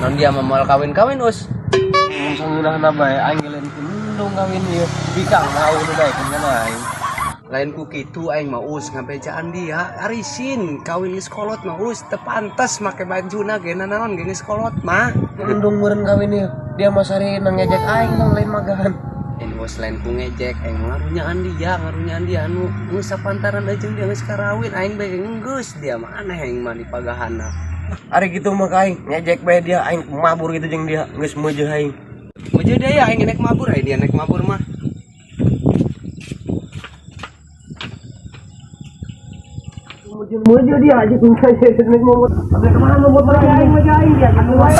Non dia mah moal kawin-kawin us. Sangeunahna bae aing lain ku mendung kawin ieu. Bikang mau nu daekeun kana aing. Lain ku kitu aing mah us ngabejaan dia. Arisin kawin geus kolot mah us teu pantes make bajuna ge nanaon ge geus kolot mah. Mendung meureun kawin ieu. Dia mah sari nang ngejek aing tong lain magahan. Ini bos lain ku ngejek aing mah ngarunyaan dia anu geus sapantaran jeung dia geus karawin aing bae geus dia mah aneh aing mah dipagahanna. Ari kitu mah ka aing ngejek bae dia aing mabur gitu jeung dia geus meujeuh aing. Meujeuh dia ya aing naik mabur aing dia naik mabur mah. Meujeuh dia aja tuh naik mabur. Sampai kemana mabur aing mah aing dia kan wae.